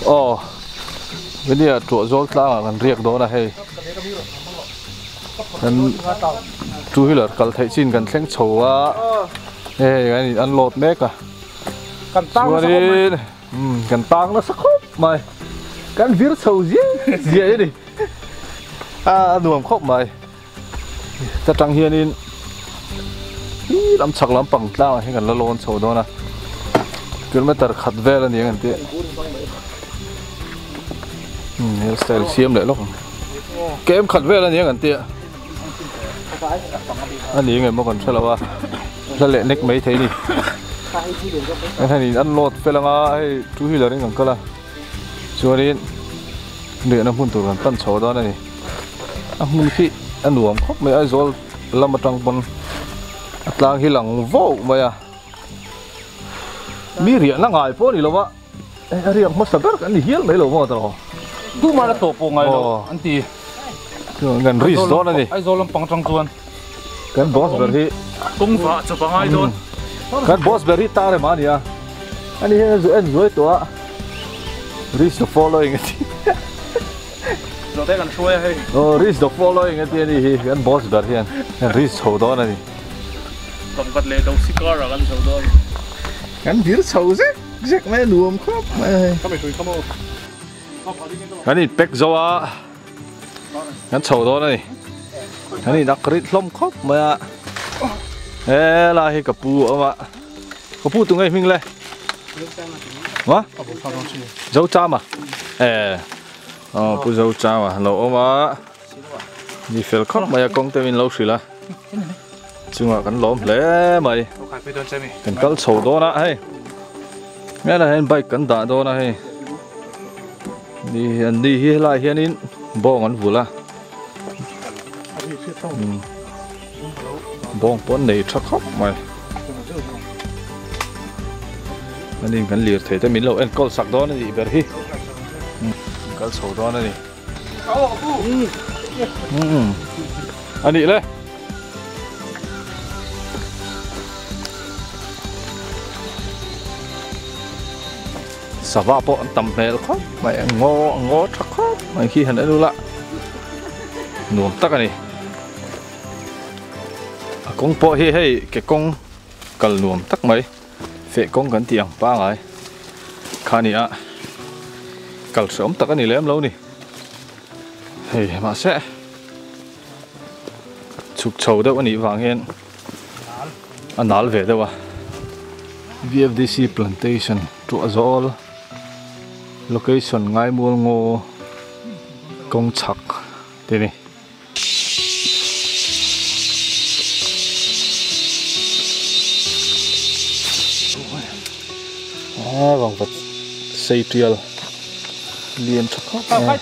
Aw Venia tuah zawl tlangah kan riak dawn a hei kan two wheeler kal theih chin kan thleng chho a hei kan in unload mek a chuanin kan tang nasa khawp mai kan vir chho ziah ziah a ni a nuam khawp mai. Ta tang hianin hi lam chhak lampang tlangah hian kan la lawn chho dawn a kilometer khat vel a ni ang an tih umm hair style siam leh lawk ang kem khat vel a ni ang an tih a ni nge maw kan hre lo a hla leh nek mai thei a ni kan han in unload fel anga hei two wheeler in kan kal a. Chuanin riahna hmun tur kan pan chho dawn a ni. A hmun khi a nuam khawp mai Aizawl lam atang pawn a tlang hi lang vauh mai a. Mi riahna ngai pawh a ni lo va, a riak hmasa ber kan ni hial mai lo maw tawh. Tumah la tawh pawh ngai lo an ti. Chuan kan risk dawn a ni. Aizawl lampang atang chuan. Kan boss ber hi kawng vah chawp a ngai dawn. Kan boss ber hi tar em a ni a. Ani hian a zu en zuai tawh a. Reach the following a ti. Zawhte kan hruai a hei. Aw reach the following a ti a ni hi kan boss ber hian kan reach chho dawn a ni. Kamkhat leh do sikar ah kan chho dawn. Kan vir chho zek zek mai a nuam khawp mai a hei. Ka mei hrui kha maw. Kan in pack zo a kan chho dawn a ni. Kan in ak rit hlawm khawp mai a. Helai hi ka pu a awm a. Ka pu tu ngei hming le. Ma? Zo chama. Eh. Oh pu zo chama lo awm a. Ni fel khawp mai a kawng te min lo hrilh a. Chungah kan lawm hle mai. Kan kal chho dawn a hei. Helai hian bike kan dah dawn a hei. Ni an ni hi helai hianin bawng an vulh a. Bawng pawh an nei tha khawp mai. Anin kan lir thei te min lo enkawl sak dawn a nih ber hi. Kal chho dawn a ni. A nih le. Sava pawh an tam hmel khawp mai a ngaw a ngaw tha khawp mai khi han en ula nuam tak a ni a kawng pawh hi hei ke kawng kal nuam tak mai feh kawng kan tih ang pangai kha a ni a kal hreawm tak a ni lem lo ni hei mahse chhuk chho deuh a nih vang hian a nal ve deuh a V_F_D_C plantation tuah zawl location Ngaimual ngaw kawng chhak te ni. A vangvat sei tial lian tha khawp mai.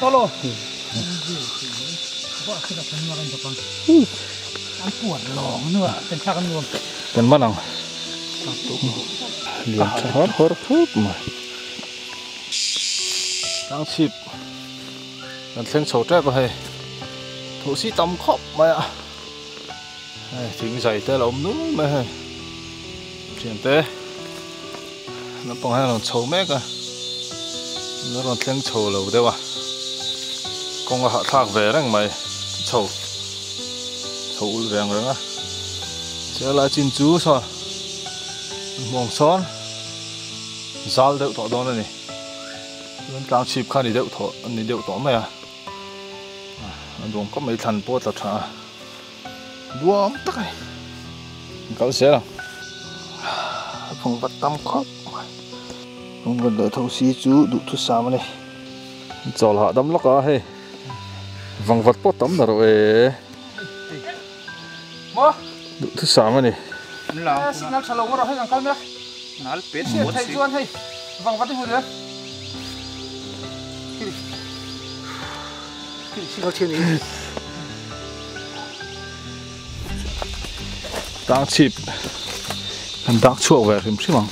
Kan man ang lian tha har har khawp mai. Tlang chhip kan thleng chho tep a hei thuhsi tam khawp mai a hei thing zai te a lo awm nul mai a hei thiante naupang hian a rawn chho mek a a rawn thleng chho lo deuh a kawng a hahthlak ve reng mai chho chho ul ve ang reng a chelai chin chu saw hmuang sawn zal deuh tawh dawn a ni. Chuan tlang chhip kha a ni deuh tawh a ni deuh tawh mai a a duang khawp mai thlan pawh a tla tha a duang tak a ni an kal zel ang a phung vat tam khawp mai phung vat leh tho si chu duhthusam a ni chawl hahdam lawk a hei vangvat pawh tam na rawh e duhthusam a ni. Signal tha lo ngawt rawh hei kan kal mek hriat theih chuan hei vangvat i hmu reng. Tang chhip kan dak chhuak ve hrim hrim ang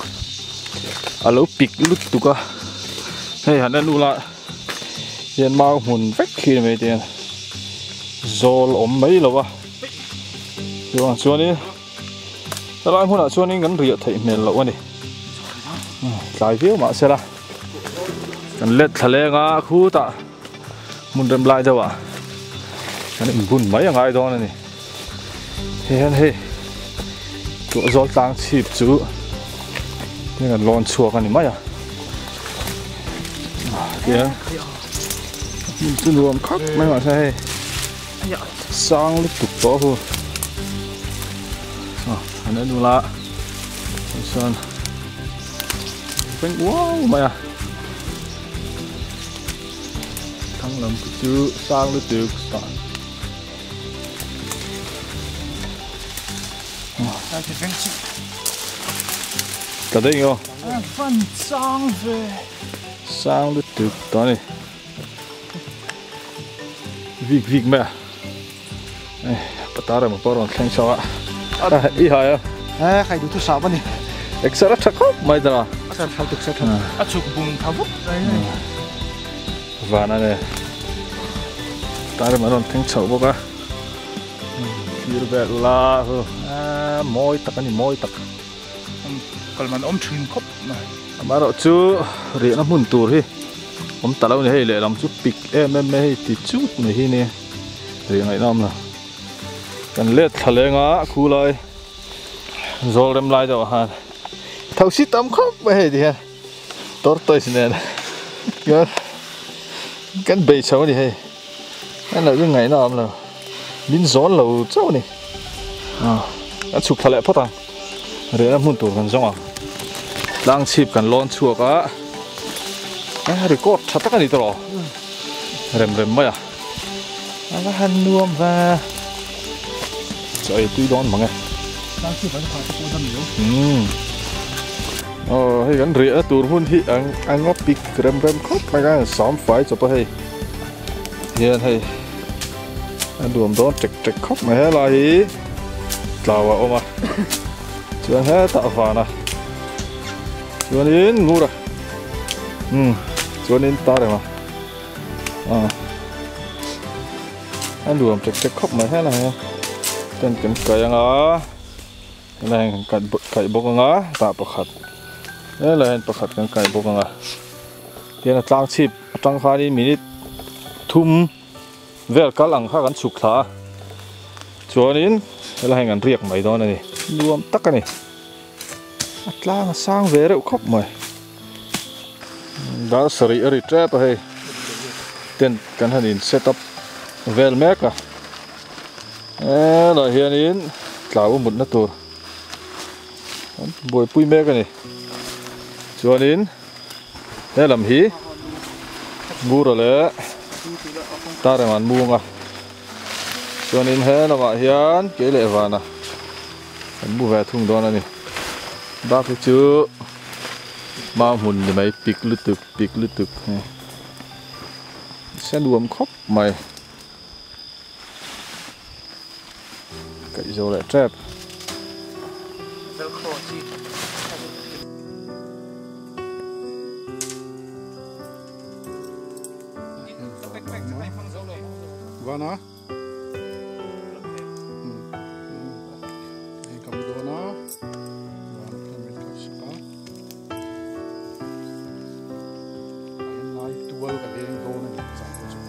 a lo pik lutuk a hei han en ula hian mau hmun vek khi ni mai te hian zawl awm mai lo a chuvang chuanin helai hmunah chuanin kan riah theih hmel loh a ni tlai viau mahse la. Kan let thla leng a khutah hmun rem lai deuh ah kan inbun mai a ngai dawn a ni. Hei hian hei tuahzawl tlang chhip chu heng an lawn chhuak a ni mai a. Tihian hmun chu nuam khap mai mahse hei sang lutuk tawh hu. An en ula chuan Peng uau mai a. Thlang lam khi chu sang lutuk tah. Ta daih ngeo. Van chang ve. Sang lutuk tah a ni. Vik vik mai a. Patar emaw pawh a rawn thleng chho a. I hai a. Eh, khai duh chu sap a ni. Exer a tha khawp mai ta. A tha tha tuk tha. A chhuk bung tha vut mai ni. Van a ni. Patar emaw a rawn thleng chho bawk a. Thlir vel ula hu. Mawi tak a ni, mawi tak. Kalman awm thin khawp mai. Amaherawh chu riahna hmun tur hi awm ta lo a ni. Hei lehlam chu pik em em mai hei ti chut mai hi nia riah ngaihna awm lo. Kan let thla leng a khu lai zawl rem lai deuh ah khan thosi tam khawp mai hei ti hian tortoise nen kan bei chho a ni hei. An lo in ngaihna awm lo min zawn lo chauh a ni kan chhuk thla leh phawt ang rehna hmun tur kan zawng ang tlang chhip kan lawn chhuak a record tha tak a ni tawh rem rem mai a a va han nuam ve chaw ei tui dawn mang e tlang chhip an phah te pawh dam lo aw hei kan rehna tur hmun hi a ngaw pik rem rem khawp mai a sam fai chawp a hei. Hian hei a nuam dawn tek tek khawp mai helai hi tlau a awm a chuan hetah van a chuanin ngur a umm chuanin tar em a ah a nuam tek tek khawp mai helai hi tent kan kai ang a helai hian kan kaih bawk ang a tah pakhat helai hian pakhat kan kaih bawk ang a tihian a tlang chhip. Atang khanin minute thum vel kal ang kha kan chhuk thla a, chuanin helai hian kan riak mai dawn a ni, nuam tak a ni, a tlang a sang ve reuh khawp mai, dar sarih a ri tep a hei, tent kan han in set up vel mek a, helai hianin tlau mutna tur an buaipui mek a ni, chuanin. He lam hi Ngura leh Tarem an mung a, chuanin he lamah hian kei leh vana an mu ve thung dawn a ni. Bak hi chu mau hmun ni mai pik lutuk pik lutuk hei se nuam khawp mai. Kaih zo leh tep. Vana hei ka mu dawn a Vana khian min kaih sak a a en lai tual ka leng dawn a ni zan te chu.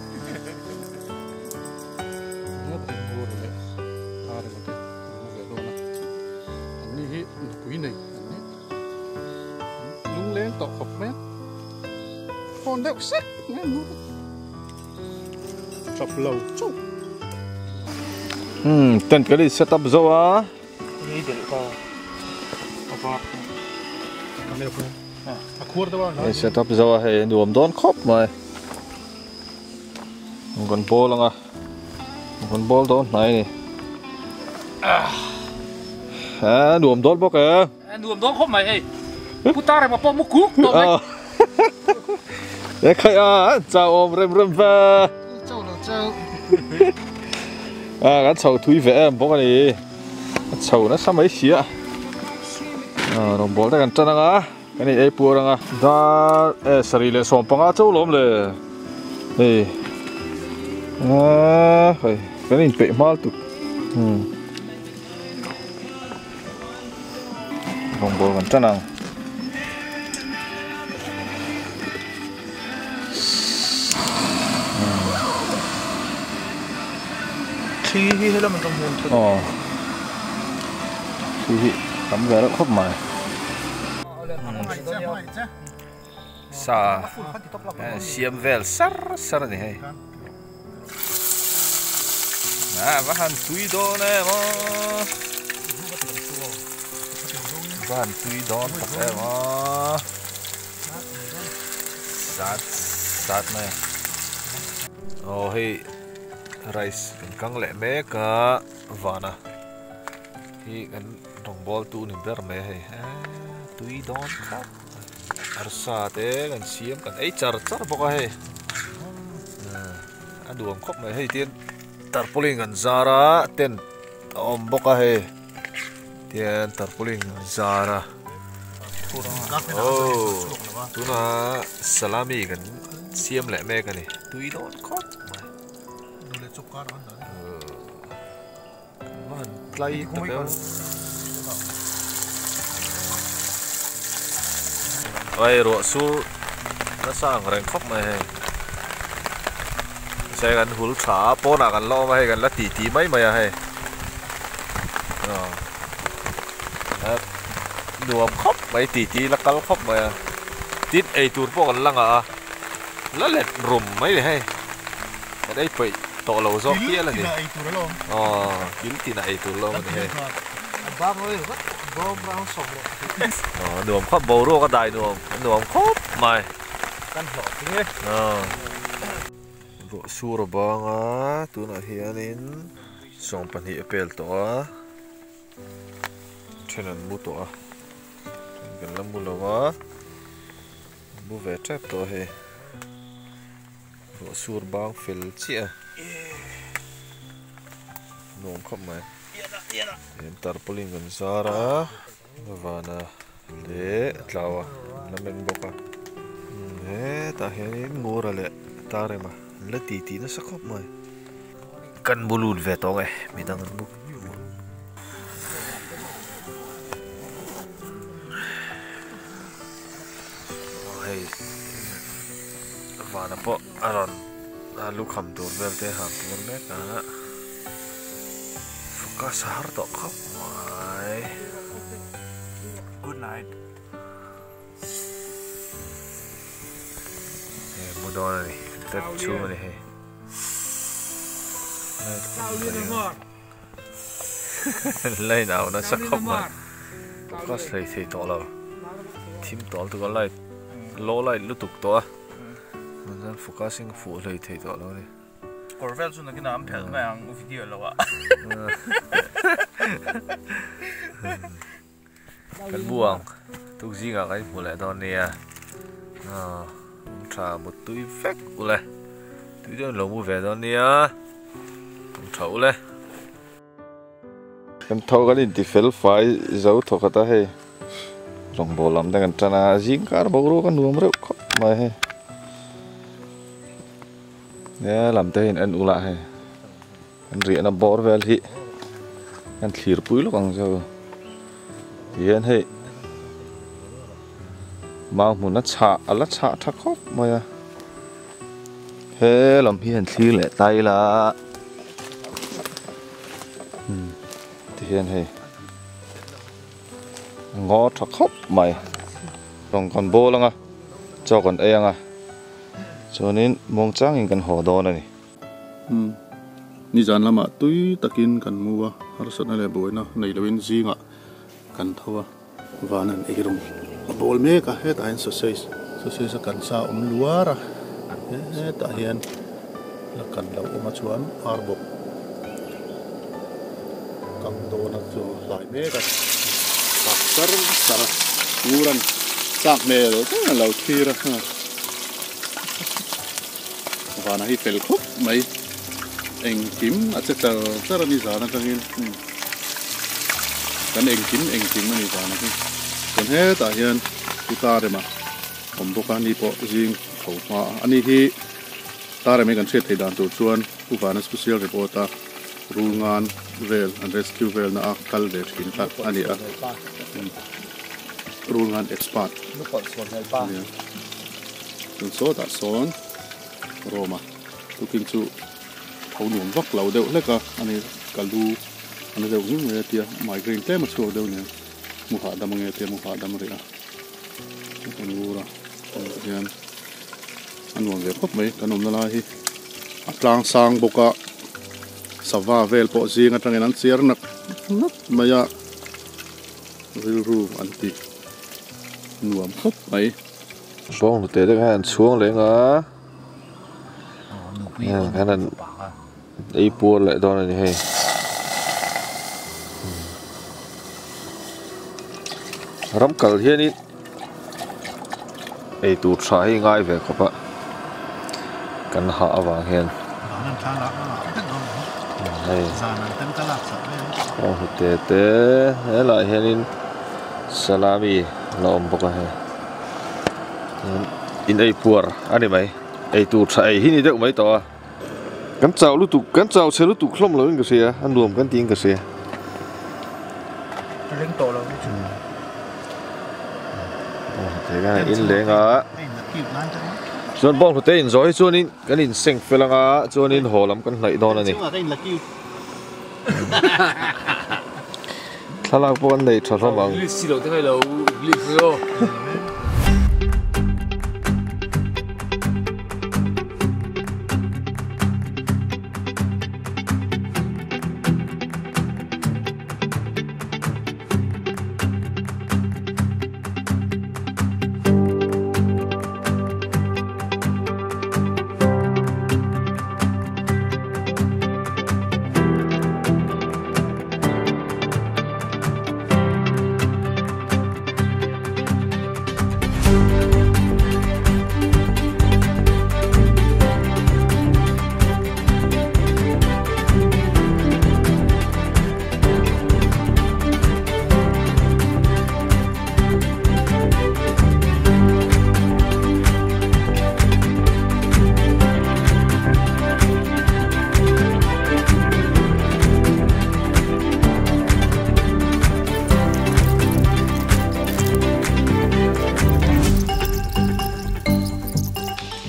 Tent kan in set up zo a. In set up zo a hei nuam dawn khawp mai. Kan ball anga kan ball dawn hnai a ni a nuam dawn bawk e nuam dawn khawp mai hei pu tar emaw pawh mu kuk tawh mai e khai a chau awm rem rem ve chau lo chau a kan chho thui ve em bawk a ni a chho nasa mai si a rawngbâwl te kan tan anga. Kan in ei puar anga dar eh sarih leh sawm panga chauh lawm le hei aaa hei kan in peih hmal tuk umm rawngbawl kan tan ang. Thli hi helam an ka hmu thut. Aw. Thli hi tam ve reuh khawp mai. Sa siam vel sar sar a ni hei. A va han tui dawn em aw. Va han tui dawn tak em aw. Sat sat mai a. Aw hei rice kan kang leh mek a vana hi kan rawngbawl tu ni ber mai a hei tui dawn khawp arsa te kan siam kan ei char char bawk a hei a nuam khawp mai hei tin tarpaulin kan zar a tent a awm bawk a hei tian tarpaulin kan zar a oh tuna salami kan siam leh mek a ni tui dawn khawp mai tlai tak em oi ruah sur nasa ang reng khawp mai hei se kan hul tha a pawnah kan la awm a hei kan la ti ti mai mai a hei nuam khawp mai ti ti la kal khawp mai a tin eitur pawh kan la ngah a la let rum mai ni hei. Kan ei peih tawh lo zawk hial a ni. Aw, kil tinah ei tur lawm a ni hei. Aw, nuam khawp boruak a dai nuam, a nuam khawp mai. Aw. Ruah sur a bang a, tunah hianin 12 a pel tawh a, then an mu tawh a, then kan la mu lo a, mu ve tep tawh a hei. Ruah sur bang fel chiah a nuam khawp mai in tarpaulin kan zar a vana leh tlau a an la meng bawk a hetah hianin ngura leh tarema an la ti tih nasa khawp mai kan bu lut ve tawng e midang an bu hei. Vana pawh a rawn a lukham tur vel te han tur mek a focus a har tawh khawp mai. Good night. Hei mu dawn a ni tap chhung a ni hei. Line au nasa khawp mai focus hlei thei tawh lo thim tawh lutuk a light low light lutuk tawh a chuan focusing fuh hlei thei tawh lo a ni. Kawr vel chu nakinah an phelh mai ang video lo ah. Kan bu ang tuk zingah kan inhmu leh dawn nia aw tha muttui vek ule tui deuhin lo mu ve dawn nia tha ule. Kan tho kan inti fel fai zo thaw khat a hei rawngbawl lam te kan tan a zing kar boruak a nuam reuh khawp mai hei he lam te hian en ula hei. Kan riahna bawr vel hi kan thlir pui lawk ang chu tihian hei mau hmun a chhah a la chhah tha khawp mai a he lam hi han thlir leh ta ila tihian hei a ngaw tha khawp mai rawng kan bawl ang a chaw kan ei ang a chuanin muangchangin kan haw dawn a ni. Umm. Nizan lamah tui takin kan mu a, harsatna leh buaina nei loin zingah kan tho a. Van an ei rawng a bawl mek a, hetah hian sausage, sausage a kan sa awm luar a, hetah hian la kan lo awm a chuan ar bawk kang dawn a chu hlai mek a. Chak sar sar a, ngur an chak hmel deuh a lo thlir a. Vana hi fel khawp mai engkim a che char char a ni zan atangin kan engkim engkim a ni vana hi chuan hetah hian pu Tarema awm bawk a ni pawh zing tho hma a ani hi Tarema hi kan hriat theih dan tur chuan pu Vana special report a Rulngan vel an rescue vel na a kal ve thin kha a ni a Rulngan expert a ni a chuan sawtah sawn Roma tukin chu. tho nuam vak lo deuh hlek a ani ka lu a na deuh nghing mai a tia migraine tlem a chhuak deuh nen mu hahdam ange tia mu hahdam rih a kan ngur a tunah hian a nuam ve khawp mai kan awmna lai hi a tlang sang bawk a sava vel pawh zing atangin an chiar nak nak mai a rilru an ti nuam khawp mai. Bawng hnute te khan an chhuang leng a khan an ei puar leh dawn a ni hei ram kal hianin ei tur tha hi ngai ve khawp a kan hah avang hian hei bawng hnute te helaiah hianin salami la awm bawk a hei. In ei puar a ni mai ei tur tha ei hi ni deuh mai tawh a kan chau lutuk kan chau chhe lutuk hlawm lo in ka hria a nuam kan tiin ka hria ring tawh lo chu in leng a chuan bawng hlute in zawh hi chuanin kan in seng fel anga chuanin haw lam kan hnaih dawn a ni Thlalak pawh an nei tha hlawm ang. English si loh te ngai lo English hi aw.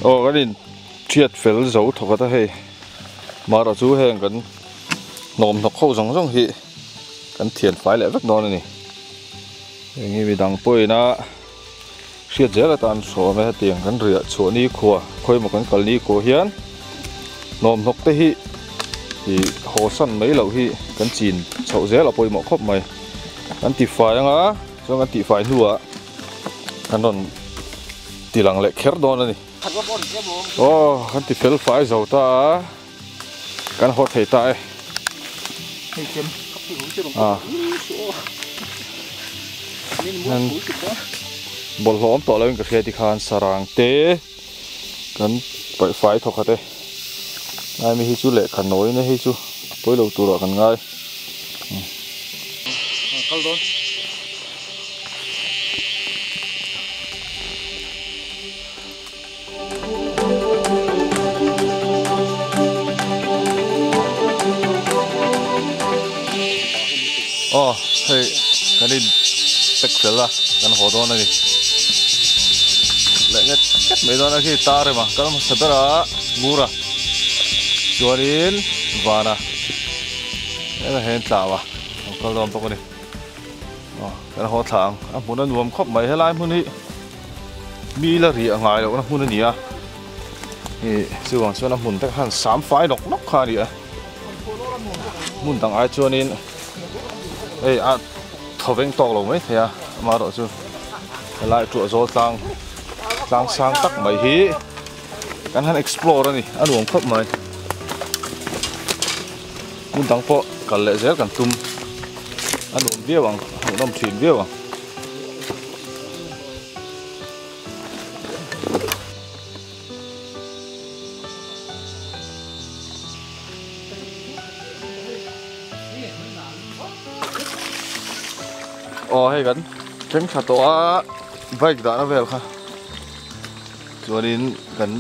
Aw kan in thiat fel zo thawk a ta hei mara chu heng kan hnawm hnawk ho zawng zawng hi kan thian fai leh vek dawn a ni heng hi midang pawhin a hriat zel atan hrawm e hetiang kan riah chhuah ni khua khawi emaw kan kal ni khua hian hnawm hnawk te hi ih haw san mai loh hi kan chin chhoh zel a pawimawh khawp mai kan ti fai anga chuan kan tih fai hnuah kan rawn ti lang leh kher dawn a ni aw kan ti fel fai zo ta a kan haw thei ta e ah bawlhhlawh awm tawh loin ka hria tikhan sarang te kan paih fai thawk khat e lai mi hi chu lehkha nawi na hi chu a pawi lo turah kan ngai. Aw hei kan in pack fel a kan haw dawn a ni leh nget nget mai dawn a khi tar ema kal hmasa ber a ngur a chuanin van a heng ah hian tlau a lo kal dawn bawk a ni aw kan haw thla ang a hmun a nuam khawp mai helai hmun hi. Mi la riah ngai lohna hmun a ni a, ih chuvang chuan a hmun te khan sam fai nawk nawk kha a ni a, hmun dang ai chuanin hei a thawveng tawk lo mai thei a, amaherawh chu helai tuah zawl tlang tlang sang tak mai hi kan han explore a ni, a nuam khawp mai, hmun dang pawh kal leh zel kan tum, a nuam viau ang, a hmuhnawm thin viau ang. Aw hei kan thleng thla tawh a bike dahna vel kha chuanin kan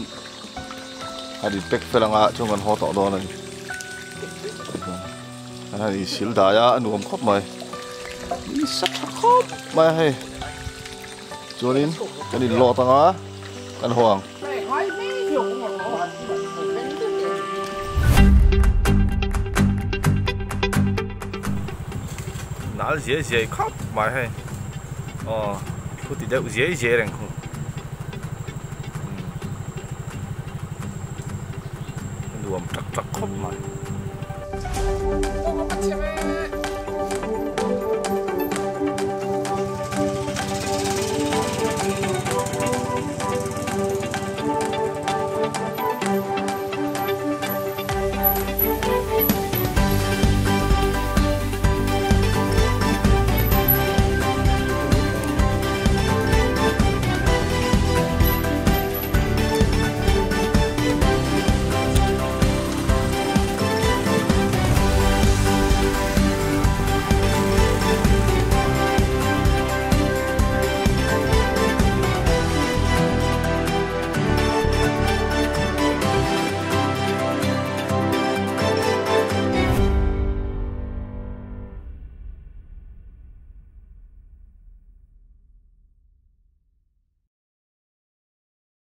han in pack fel anga chuan kan haw tawh dawn a ni. An han insil dai a a nuam khawp mai nisa tha khawp mai a hei chuanin kan in lawt ang a kan haw ang. Nal ziai ziai khawp mai hei aw thu ti deuh ziai ziai reng khu nuam tak tak khawp mai.